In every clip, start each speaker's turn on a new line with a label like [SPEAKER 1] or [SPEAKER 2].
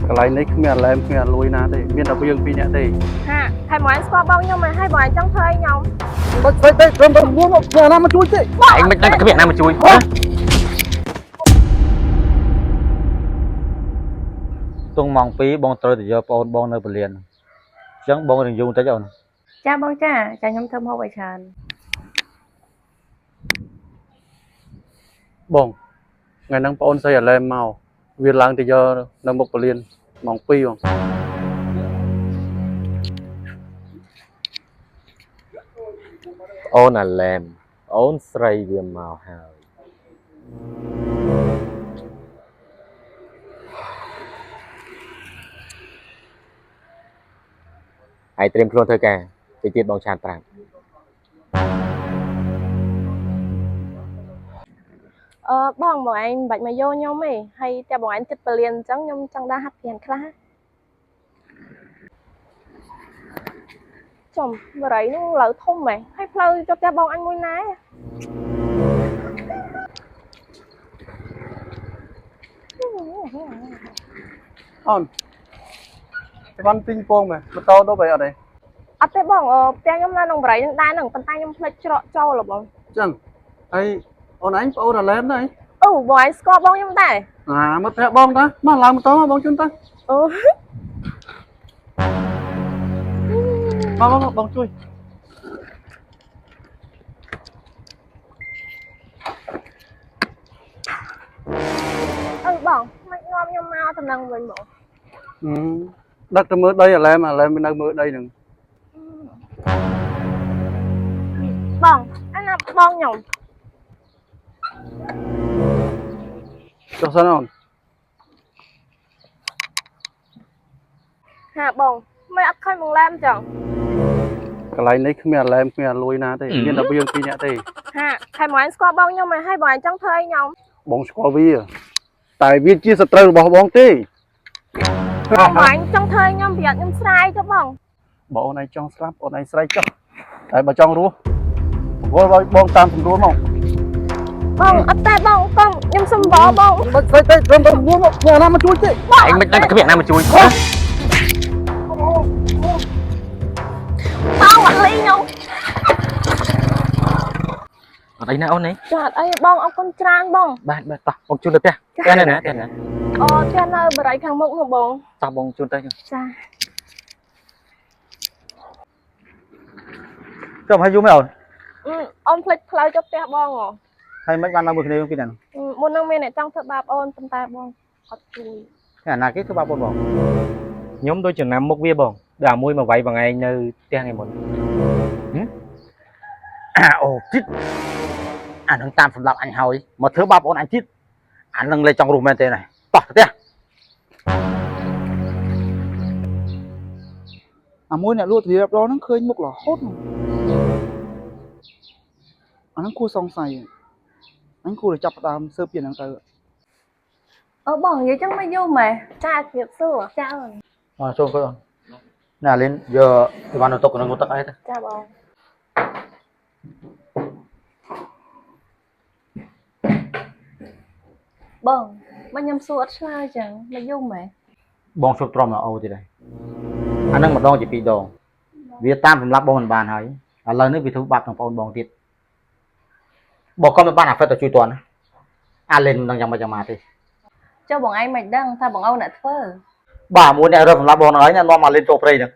[SPEAKER 1] កន្លែងនេះគ្មានអាឡែមគ្មានអាលួយណាទេមានតែយើងពីរនាក់ទេ
[SPEAKER 2] ហាហើយបងឯងស្គាល់បងខ្ញុំហ៎ហើយបងឯងចង់ធ្វើអីខ្ញុំ
[SPEAKER 1] បាច់ស្អីទេត្រឹមតែមួមកគ្មានណាមកជួយទេ
[SPEAKER 3] ឯងមិនដឹងគ្មានណាមកជួយ
[SPEAKER 4] ទងម៉ោង2បងត្រូវទៅយកប្អូនបងនៅពលានអញ្ចឹងបងនឹងយូរបន្តិចអូន
[SPEAKER 2] ចាបងចាចាខ្ញុំធ្វើម្ហូបឲ្យច្រើន
[SPEAKER 1] បងថ្ងៃហ្នឹងប្អូនស្រីអាឡែមមកវាឡើងទៅយកនៅមុខពលានម៉ោង2បង
[SPEAKER 3] អូនអាឡែមអូនស្រីវាមកហើយហើយត្រៀមខ្លួនធ្វើការតិចទៀតបងឆាតប្រាប់
[SPEAKER 2] អឺបងបងឯងមិនបាច់មកយកខ្ញុំទេហើយតែបងឯងចិត្តពលានអញ្ចឹងខ្ញុំចង់ដើរហាត់ប្រាណខ្លះចំបរិយនោះលើធំហ៎ហើយផ្លូវទៅផ្ទះបងអញមួយណា
[SPEAKER 1] អូនវ៉ាន់ពីងពងមែនម៉ូតូដប់អីអត់ទេ
[SPEAKER 2] អត់ទេបងអឺផ្ទះខ្ញុំនៅក្នុងបរិយនឹងដែរហ្នឹងប៉ុន្តែខ្ញុំភ្លេចច្រកចូលហ៎បង
[SPEAKER 1] អញ្ចឹងហើយអូនឯងប្អូនអាឡែមដែរ
[SPEAKER 2] អូបងឯងស្គាល់បងខ្ញុំដែរ
[SPEAKER 1] អាមិត្តភក្តិបងតាមកឡើងម៉ូតូមកបងជូនតា
[SPEAKER 2] អូ
[SPEAKER 1] មកមកបងជួយ
[SPEAKER 2] អឺបងមិននាំខ្ញុំមកតំណឹងវិញបង
[SPEAKER 1] ដឹកទៅមើលដីអាឡែមអាឡែមវានៅមើលដីហ្នឹង
[SPEAKER 2] បងអាណាបងខ្ញុំ
[SPEAKER 1] ចុះសិនអូន
[SPEAKER 2] ហាបងមិនអត់ឃើញបងឡែមចឹង
[SPEAKER 1] កន្លែងនេះគ្មានអាឡែមគ្មានអាលួយណាទេមានតែយើងពីរនាក់ទេ
[SPEAKER 2] ហាហើយបងឯងស្គាល់បងខ្ញុំហ៎ហើយបងឯងចង់ធ្វើអីខ្ញុំ
[SPEAKER 1] បងស្គាល់វាតែវាជាសត្រូវរបស់បងទេ
[SPEAKER 2] បងបងឯងចង់ធ្វើអីខ្ញុំប្រយ័ត្នខ្ញុំស្រាយទៅបង
[SPEAKER 1] បើអូនឯងចង់ស្លាប់អូនឯងស្រែកចុះតែបើចង់រស់វល់ឲ្យបងតាមសម្រួលមក
[SPEAKER 2] បងអត់ទេបងកុំខ្ញុំសុំបងបង
[SPEAKER 1] បាច់ស្អីទេត្រឹមតែសម្រួលមកគ្មានណាមកជួយទេ
[SPEAKER 3] ឯងមិនដឹងគ្មានណាមកជួយ
[SPEAKER 2] បងអត់លីខ្ញុំ
[SPEAKER 3] អត់អីណាអូននេះ
[SPEAKER 2] ចាអត់អីបងអរគុណច្រើនបង
[SPEAKER 3] បាទបាទតោះបងជូនទៅផ្ទះផ្ទះនៅណាផ្ទះណា
[SPEAKER 2] អូផ្ទះនៅបរិយខាងមុខនោះបង
[SPEAKER 3] តោះបងជូនទៅ
[SPEAKER 2] ចា
[SPEAKER 4] ចុះឲ្យយូរមែនអូន
[SPEAKER 2] អឺអូនភ្លេចផ្លូវទៅផ្ទះបងហ៎
[SPEAKER 4] ហើយមិនបាននៅមួយគ្នាពីហ្នឹង
[SPEAKER 2] អឺមុននឹងមានអ្នកចង់ធ្វើបាបអូនប៉ុន្តែបងអត់ជួយ
[SPEAKER 4] អាណាគេធ្វើបាបអូនបង
[SPEAKER 3] ខ្ញុំដូចចំណាំមុខវាបងដល់អាមួយមកវាយបងឯងនៅផ្ទះថ្ងៃមុន
[SPEAKER 4] អាអូទៀតអានឹងតាមសម្រាប់អញហើយមកធ្វើបាបអូនអញទៀតអានឹងលេចង់រស់មែនទេណែតោះទៅផ្ទះ
[SPEAKER 5] អាមួយអ្នកលក់ធានារ៉ាប់រងហ្នឹងឃើញមុខរហូតហ្នឹងអាហ្នឹងគួរសង្ស័យអញគួរតែចាប់ផ្ដើមស៊ើបពីហ្នឹងទៅ
[SPEAKER 6] អូបងនិយាយចឹងមកយូរម៉េះ
[SPEAKER 2] ចាជំរាបសួរ
[SPEAKER 6] ចាអូន
[SPEAKER 4] អរចូលអង្គុយអូនណែអាលីនយកអីវ៉ាន់ទៅទុកក្នុងទឹកអីទៅ
[SPEAKER 2] ចាបង
[SPEAKER 6] បងមកខ្ញុំសួរអត់ឆ្លើយចឹងមកយូរម៉េះ
[SPEAKER 4] បងជប់ទ្រាំដល់អូទៀតហើយអានឹងម្ដងជាពីរដងវាតាមសម្រាប់បងមិនបានហើយឥឡូវនេះវាធ្វើបាបទាំងប្អូនបងទៀតបងក៏មិនបានអាហ្វេតទៅជួយតាន់ណាអាលីនមិនដឹងយ៉ាងម៉េចយ៉ាងម៉ាទេ
[SPEAKER 6] ចុះបងឯងមិនដឹងថាបងអូនអ្នកធ្វើ
[SPEAKER 4] បាទមួយអ្នករត់សម្រាប់បងហ្នឹងហើយអ្នកនាំអាលីនចូលព្រៃហ្នឹង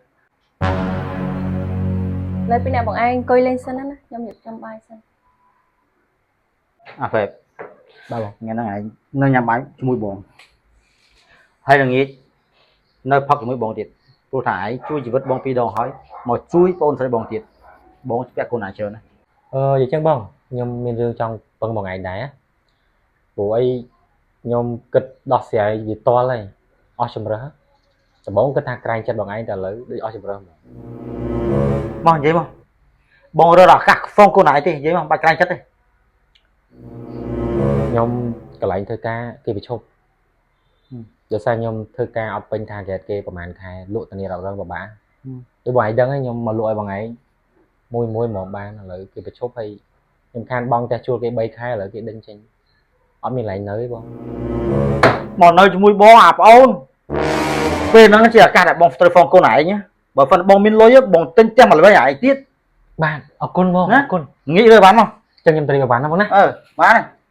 [SPEAKER 6] លើពីអ្នកបងឯងអង្គុយលេងសិនណាខ្ញុំរៀបចំបាយសិន
[SPEAKER 4] អាហ្វេបបាទបងថ្ងៃហ្នឹងឯងនៅញ៉ាំបាយជាមួយបងហើយល្ងាចនៅផឹកជាមួយបងទៀតព្រោះថាឯងជួយជីវិតបងពីរដងហើយមកជួយបងស្រីបងទៀតបងពាក់កូនឯងច្រើនណា
[SPEAKER 3] អឺនិយាយចឹងបងខ្ញុំមានរឿងចង់ពឹងបងឯងដែរព្រោះអីខ្ញុំគិតដោះស្រាយវាតល់ហើយអស់ជំរើសដំបូងគិតថាក្រែងចិត្តបងឯងតែឥឡូវដូចអស់ជំរើសហ្មង
[SPEAKER 4] មកនិយាយមកបងរត់ឱកាសខ្សងកូនឯងទេនិយាយមកបាច់ក្រែងចិត្តទេ
[SPEAKER 3] ខ្ញុំកន្លែងធ្វើការគេប្រឈប់ដោយសារខ្ញុំធ្វើការអត់ពេញ target គេប្រហែលខែលក់ធានារ៉ាប់រងពិបាកដូចបងឯងដឹងហើយខ្ញុំមកលក់ឲ្យបងឯងមួយមួយហ្មងបានឥឡូវគេប្រឈប់ហើយខ្ញុំខានបងផ្ទះជួលគេ3ខែឥឡូវគេដេញចេញអត់មានកន្លែងនៅទេបង
[SPEAKER 4] មកនៅជាមួយបងអាប្អូន ពេលហ្នឹងជាឱកាសដែលបងត្រូវហ្វងកូនឯងណាបើហ្វិនបងមានលុយបងទិញផ្ទះមកល្បីឯងទៀត
[SPEAKER 3] បាទអរគុណបង
[SPEAKER 4] ណា
[SPEAKER 3] អរគុណ
[SPEAKER 4] ងាករើបានមក
[SPEAKER 3] ចឹងខ្ញុំទៅរៀបអីវ៉ាន់ណាបងណា
[SPEAKER 4] អឺបានហើយ។